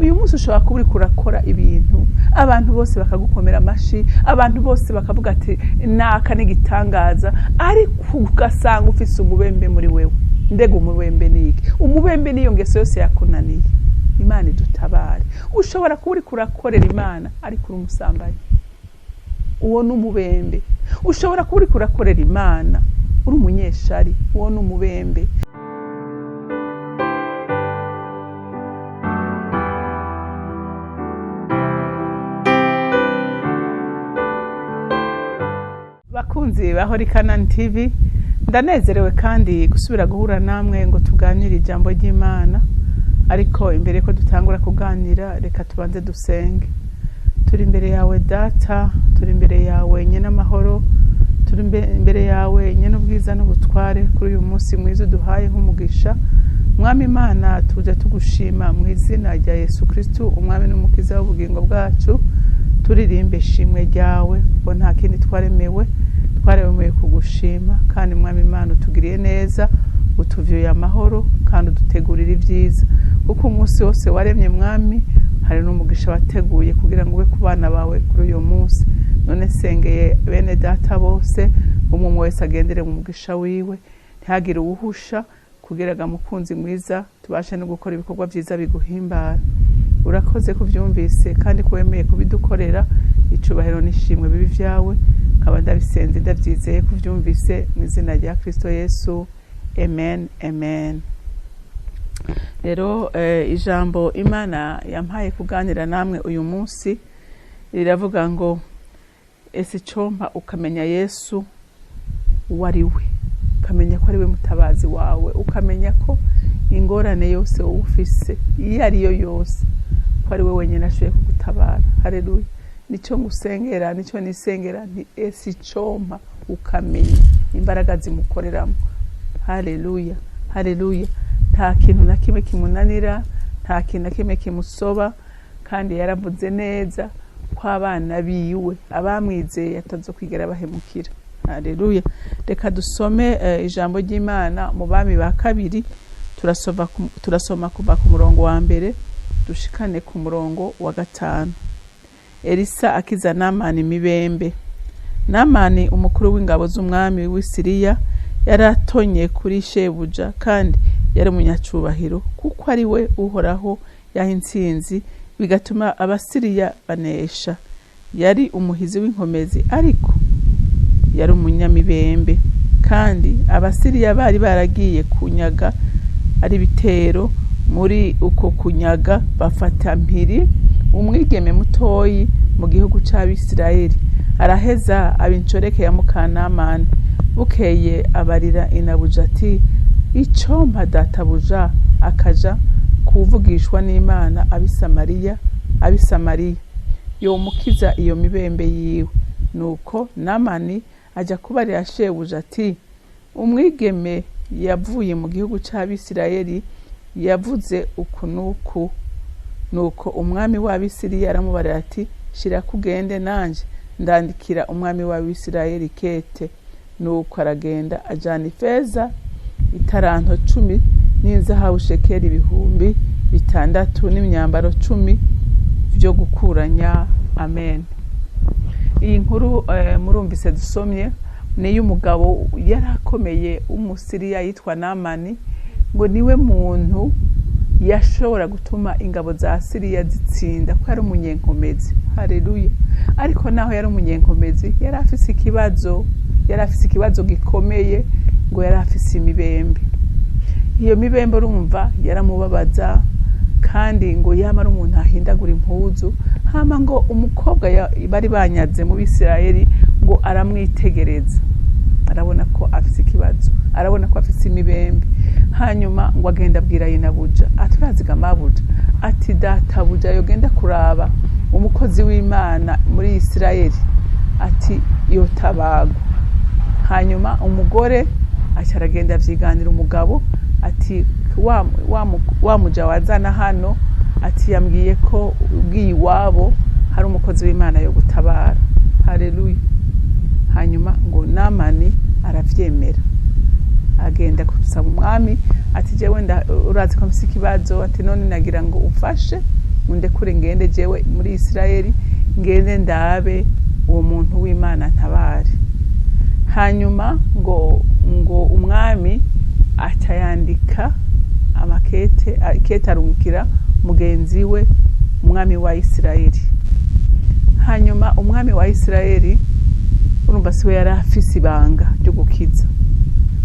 Uyu munsi ushobora kuba uriko urakora ibintu, abantu bose bakagukomera amashi, abantu bose bakavuga ati naka n'igitangaza, ariko ugasanga ufise umubembe muri wewe. Mbega umubembe ni iki? Umubembe niyo ngeso yose yakunaniye. Imana idutabare. Ushobora kuba uriko urakorera Imana ariko uri umusambanyi, uwo ni umubembe. Ushobora kuba uriko urakorera Imana uri umunyeshari, uwo ni umubembe. Bakunzi ba Holy Canaan TV, ndanezerewe kandi gusubira guhura namwe ngo tuganire ijambo ry'Imana. Ariko imbere ko dutangura kuganira, reka tubanze dusenge. Turi imbere yawe Data, turi imbere yawe nyene amahoro, turi imbere yawe nyene ubwiza n'ubutware kuri uyu munsi mwiza uduhaye nk'umugisha. Mwami Imana, tuje tugushima mu izina rya Yesu Kristo, umwami n'umukiza w'ubugingo bwacu. Turirimbe ishimwe ryawe, kuko nta kindi twaremewe, twaremewe kugushima. Kandi Mwami Imana, utugiriye neza, utuvyuye amahoro kandi udutegurira ibyiza, kuko umunsi wose waremye Mwami hari n'umugisha wateguye kugira ngo ube ku bana bawe kuri uyu munsi. None nsengeye bene data bose, umwe wese agendere mu mugisha wiwe, ntihagire uwuhusha, kugira ngo mukunzi mwiza tubashe no gukora ibikorwa vyiza biguhimbara. Urakoze kuvyumvise kandi ko wemeye kubidukorera. Icubahiro n'ishimwe bibi vyawe, nkaba ndabisenze ndavyizeye kuvyumvise mu izina rya Kristo Yesu, amen, amen. Rero ijambo Imana yampaye kuganira namwe uyu munsi riravuga ngo ese icompa ukamenya Yesu uwo ari we, ukamenya ko ari we mutabazi wawe, ukamenya ko ingorane yose wowe ufise iyo ari yo yose ko ari we wenyine ashoboye kugutabara. Haleluya. Nico ngusengera, nico nisengera, nti ese icompa ukamenya imbaraga zimukoreramo. Haleluya, haleluya. Nta kintu na kimwe kimunanira, nta kintu na kimwe kimusoba, kandi yaravuze neza ko abana biwe abamwizeye atazokwigera bahemukira. Haleluya. Reka dusome ijambo ry'Imana mu Bami ba kabiri. Turasoma kuva ku murongo wa mbere dushikane ku murongo wa 5. Elisa akiza Namani imibembe. Namani umukuru w'ingabo z'umwami w'i Siriya yaratonye kuri shebuja, kandi yari umunyacubahiro, kuko ari we Uhoraho yaha intsinzi, bigatuma Abasiriya banesha. Yari umuhizi w'inkomezi, ariko yari umunyamibembe, kandi Abasiriya bari baragiye kunyaga ari ibitero. Muri uko kunyaga bafata mpiri umwigeme mutoyi mu gihugu c'Abisirayeli, araheza aba inshoreke ya mukanamani. Bukeye abarira inabuja ati icompa databuja akaja kuvugishwa n'Imana abisamariya yomukiza iyo mibembe yiwe. Nuko Namani aja kubarira shebuja ati umwigeme yavuye mu gihugu c'Abisirayeli yavuze uku nuku. Nuko umwami w'Abisiriya aramubarira ati shira kugende, nanje ndandikira umwami w'Abisirayeli kete. Nuko aragenda ajana ifeza itaranto 10 n'inzahabu shekeli 6,000 n'imyambaro 10 vyo gukuranya. Amen. Iyi nkuru murumvise dusomye ni y'umugabo yarakomeye w'Umusiriya yitwa Namani, ngo niwe muntu yashobora gutuma ingabo za Siriya zitsinda, ko yari umunyenkomezi. Haleluya. Ariko naho yari umunyenkomezi, yari afise ikibazo, yari afise ikibazo gikomeye, ngo yari afise imibembe. Iyo mibembe urumva yaramubabaza, kandi ngo yama ari umuntu ahindagura impuzu. Hama ngo umukobwa bari banyaze mu Bisirayeli ngo aramwitegereza, arabona ko afise ikibazo, arabona ko afise imibembe. Hanyuma ngo agenda abwira nyinabuja ati uraziga mabuja, ati databuja yogenda kuraba umukozi w'Imana muri Isirayeli, ati yotabagwa. Hanyuma umugore aca aragenda avyiganira umugabo ati wa muja wazana hano, ati yambwiye ko ubwiye iwabo hari umukozi w'Imana yo gutabara. Haleluya. Hanyuma ngo Namani aravyemera, agenda gusaba umwami ati jewe urazi ko mfise ikibazo, ati none nagira ngo umfashe Undekure ngende jewe muri Isirayeli, ngende ndabe uwo muntu w'Imana ntabare. Hanyuma ngo umwami aca yandika amakete, ikete arungikira mugenzi we umwami wa Isirayeli. Hanyuma umwami wa Isirayeli, urumva siwe yari afise ibanga ryo gukiza,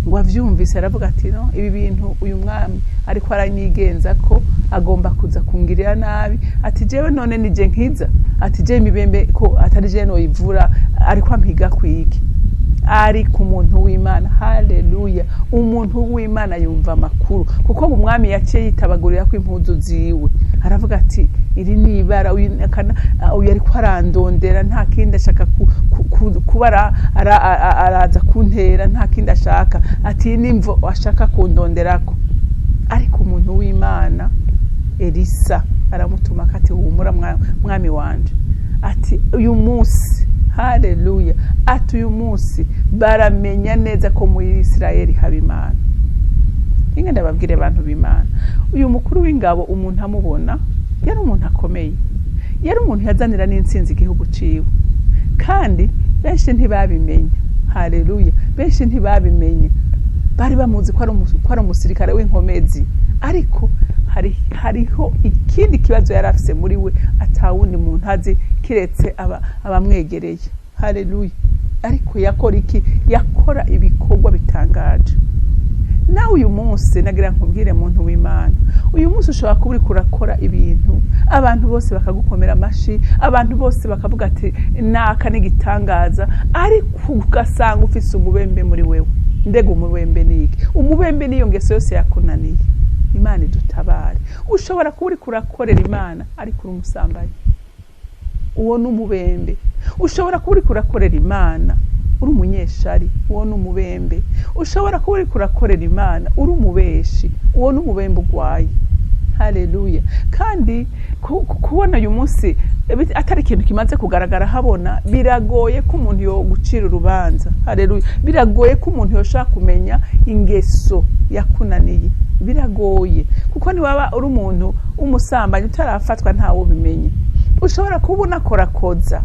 ngo avyumvise aravuga ati: "No, ibi bintu uyu mwami ariko aranyigenza ko agomba kuza kungirira nabi." Ati: "Jewe none nije nkiza?" Ati: "Je imibembe ko atari je noyivura, ariko ampiga kwiki?" Ariko umuntu w'Imana, haleluya, umuntu w'Imana yumva amakuru, kuko umwami yaciye yitabagurira ko impuzu ziwe, aravuga ati: "Iri ni ibara, uyu ariko arandondera, nta kindi ashaka kuba araza kuntera, nta kindi ashaka." Ati: "Iyi ni imvo ashaka kundonderako." Ariko umuntu w'Imana Elisa aramutuma ati: "Humura mwami wanje." Ati: "Uyu munsi, haleluya," ati: "uyu munsi baramenya neza ko muri Isirayeli haba Imana." Inga ndababwire, abantu b'Imana, uyu mukuru w'ingabo umuntu amubona yari umuntu akomeye, yari umuntu yazanira n'intsinzi igihugu ciwe, kandi benshi ntibabimenya. Haleluya, benshi ntibabimenya, bari bamuzi ko ari umusirikare w'inkomezi, ariko hariho ikindi kibazo yari afise muri we atawundi muntu azi kiretse abamwegereye. Haleluya. Ariko yakora iki? Yakora ibikorwa bitangaje. Nawe uyu munsi nagira nkubwire, muntu w'Imana, uyu munsi ushobora kuba uriko urakora ibintu, abantu bose bakagukomera amashi, abantu bose bakavuga ati: "Naka n'igitangaza," ariko ugasanga ufise umubembe muri wewe. Mbega umubembe ni iki? Umubembe niyo ngeso yose yakunaniye. Imana idutabare. Ushobora kuba uriko urakorera Imana ariko uri umusambanyi, uwo ni umubembe. Ushobora kuba uriko urakorera Imana uri umunyeshari, uwo ni umubembe. Ushobora kuba uriko urakorera Imana uri umubeshi, uwo ni umubembe urwaye. Haleluya. Kandi kubona uyu munsi atari ikintu kimaze kugaragara habona, biragoye ko umuntu yo gucira urubanza. Haleluya. Biragoye ko umuntu yoshobora kumenya ingeso yakunaniye, biragoye, kuko niwaba uri umuntu w'umusambanyi utarafatwa ntawe ubimenye. Ushobora kuba unakorakoza,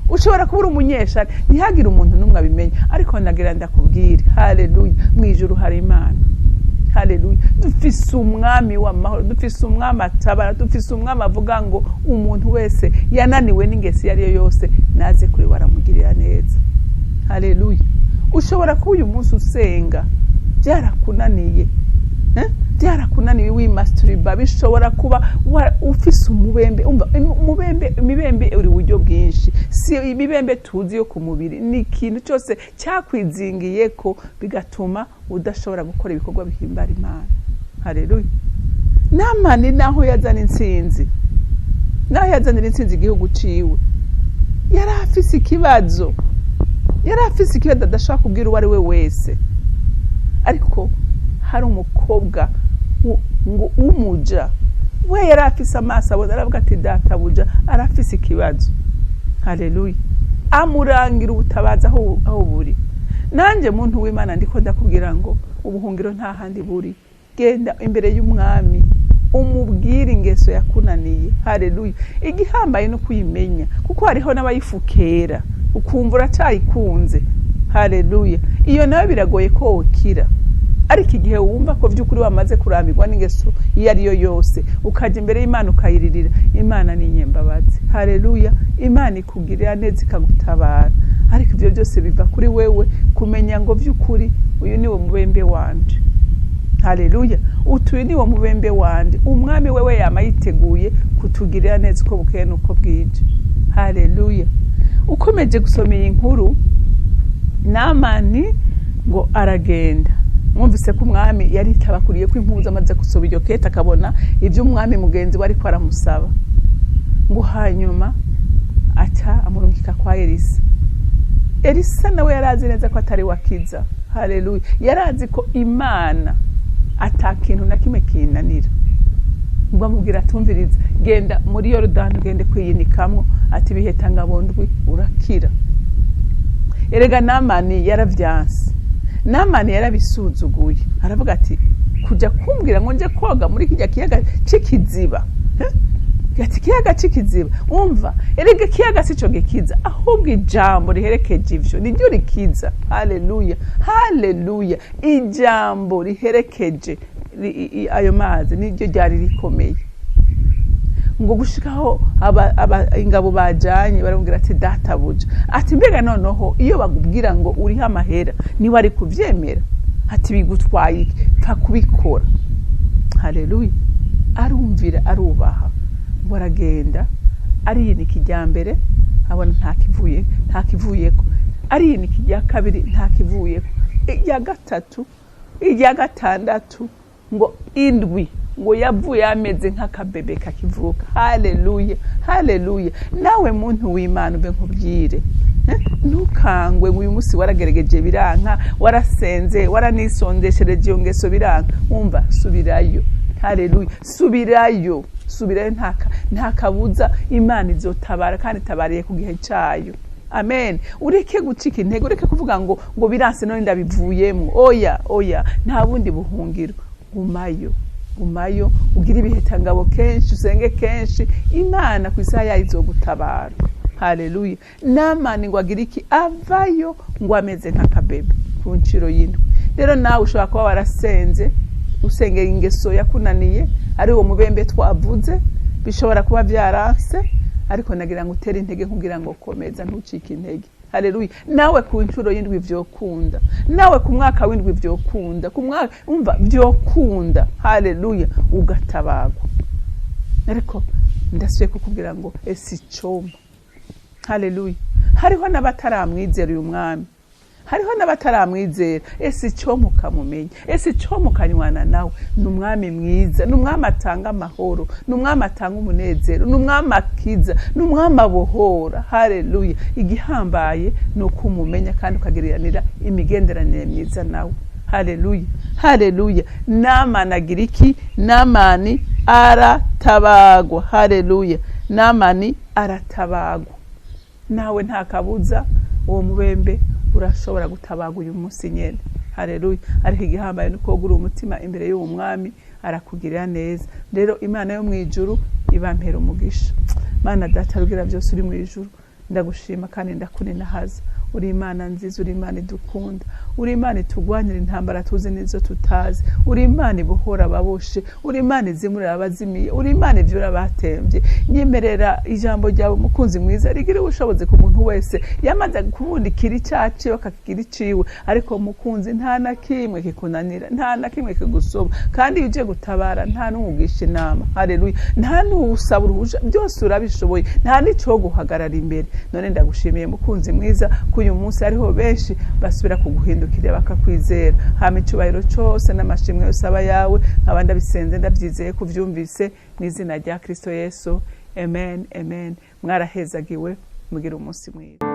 ushobora kuba uri umunyeshari, ntihagire umuntu n'umwe abimenya. Ariko nagira ndakubwire, haleluya, mu ijuru hari Imana. Haleluya. Dufise umwami w'amahoro, dufise umwami atabara, dufise umwami avuga ngo umuntu wese yananiwe n'ingeso iyo ari yo yose naze kuri we aramugirira neza. Haleluya. Ushobora kuba uyu munsi usenga byarakunaniye, eh? Byarakunaniye wimasturba, bishobora kuba ufise umubembe. Umva, umubembe, imibembe uri buryo bwinshi, si imibembe tuzi yo ku mubiri, ni ikintu cyose cyakwizingiye ko bigatuma udashobora gukora ibikorwa bihimbara Imana. Haleluya. Namani naho yazana intsinzi, naho yazanira intsinzi igihugu ciwe, yari afise ikibazo, yari afise ikibazo adashobora kubwira uwo ari we wese. Ariko hari umukobwa ngo w'umuja we yari afise amaso abona, aravuga ati: "Databuja arafise ikibazo." Haleluya. Amurangira ubutabazi aho buri. Nanjye muntu w'Imana ndiko ndakubwira ngo ubuhungiro nta handi buri, genda imbere y'umwami umubwire ingeso yakunaniye. Haleluya. Igihambaye no kuyimenya, kuko hariho n'abayifukera ukumva uracyayikunze. Haleluya. Iyo nawe biragoye ko wokira, ariko igihe wumva ko by'ukuri wamaze kurambirwa n'ingeso iyo ari yo yose, ukajya imbere y'Imana ukayiririra, Imana ni inyembabazi. Haleluya. Imana ikugirira neza ikagutabara, ariko ibyo byose biva kuri wewe kumenya ngo by'ukuri uyu ni wo mubembe wanje. Haleluya. Utuyu ni wo mubembe wanje. Umwami wewe yama yiteguye kutugirira neza uko bukeye n'uko bwije. Haleluya. Ukomeje gusoma iyi nkuru, Namani ngo aragenda, mwumvise ko umwami yari itabakuriye ko impuzu, amaze gusoma iryo kete akabona ibyo umwami mugenzi we ariko aramusaba, ngo hanyuma aca amurungika kwa Elisa. Elisa nawe yari azi neza ko atari wakiza. Haleluya. Yari azi ko Imana ata kintu na kimwe kinanira. Ngo amubwira atumviriza: "Genda muri Yorodani, ugende kwiyinikamwo," ati: "biheta ngabondwi urakira." Erega Namani yaravyanse, Namani yarabisuzuguye, aravuga ati: "Kujya kumbwira ngo nje koga muri kijya kiyaga c'ikiziba, eh? Ati ikiyaga c'ikiziba, umva, erega ikiyaga sico gikiza, ahubwo ijambo riherekeje ivyo niryo rikiza. Haleluya, haleluya. Ijambo riherekeje ayo mazi niryo ryari rikomeye. Ngo gushikaho ingabo bajanye baramubwira ati databuja, ati mbega noneho iyo bakubwira ngo uriho amahera niwe ari kuvyemera? Ati bigutwaye iki? Pfa kubikora. Haleluya. Arumvira, arubaha, ngo aragenda ariyinika irya mbere, abona nta kivuye, nta kivuyeko. Ariyinika irya kabiri, nta kivuyeko. Irya gatatu, irya gatandatu, ngo indwi, ngo yavuye ameze nk'akabebe kakivuka. Haleluya, haleluya. Nawe muntu w'Imana, ube nkubwire, ntukangwe ngo uyu munsi waragerageje biranka, warasenze, waranisondeshereje iyo ngeso biranka. Wumva, subirayo. Haleluya, subirayo, subirayo, nta kabuza Imana izotabara kandi itabariye ku gihe cyayo. Amen. Ureke gucika intege, ureke kuvuga ngo biranse none ndabivuyemo. Oya, oya, nta bundi buhungiro. Gumayo, gumayo, ugire ibihetangabo kenshi, usenge kenshi, Imana ku isaha yayo izogutabara. Haleluya. Namani ngo agire iki? Avayo ngo ameze nk'akabebe ku nshuro y'indwi. Rero nawe ushobora kuba warasenze, usengera ingeso yakunaniye, ari uwo mubembe twavuze, bishobora kuba byaranse, ariko nagira ngo utere intege kugira ngo komeza, ntucike intege. Haleluya. Nawe ku nshuro y'indwi vyokunda, nawe ku mwaka w'indwi vyokunda, ku mwaka, umva, vyokunda. Haleluya, ugatabagwa. Ariko ndasubiye kukubwira ngo ese icompa? Haleluya. Hariho n'abataramwizera uyu mwami, hariho n'abataramwizera. Ese icompa ukamumenya? Ese icompa ukanywana nawe? Ni umwami mwiza, ni umwami atanga amahoro, ni umwami atanga umunezero, ni umwami akiza, ni umwami abohora. Haleluya. Igihambaye ni uko umumenya kandi ukagiriranira imigenderanire myiza nawe. Haleluya, haleluya. Namani agira iki? Namani aratabagwa. Haleluya. Namani aratabagwa. Nawe nta kabuza uwo mubembe urashobora gutabagwa uyu munsi nyene. Haleluya. Ariko igihambaye ni uko wugurura umutima imbere y'uwo mwami, arakugirira neza. Rero Imana yo mu ijuru ibampera umugisha. Mana Data rugira byose uri mu ijuru, ndagushima kandi ndakuninahaza. Uri Imana nziza, uri Imana idukunda, uri Imana itugwanira intambara tuzi n'izo tutazi, uri Imana ibohora ababoshe, uri Imana izimurira abazimiye, uri Imana ivyura abatembye. Nyemerera ijambo ryawe, umukunzi mwiza, rigira ubushobozi ku muntu wese yamaze kubundikira icyaciwe akakigira iciwe. Ariko mukunzi, nta na kimwe kikunanira, nta na kimwe kigusoba, kandi iyo uje gutabara nta n'uwugisha inama. Haleluya. Nta n'uwusaba uruhusha, byose urabishoboye, nta n'ico guhagarara imbere. None ndagushimiye, mukunzi mwiza, ko uyu munsi hariho benshi basubira kuguhindukira bakakwizera. Hama icyubahiro cyose n'amashimwe yose aba yawe. Nkaba ndabisenze ndabyizeye kuvyumvise, mu izina rya Kristo Yesu, amen, amen. Mwarahezagiwe, mugire umunsi mwiza.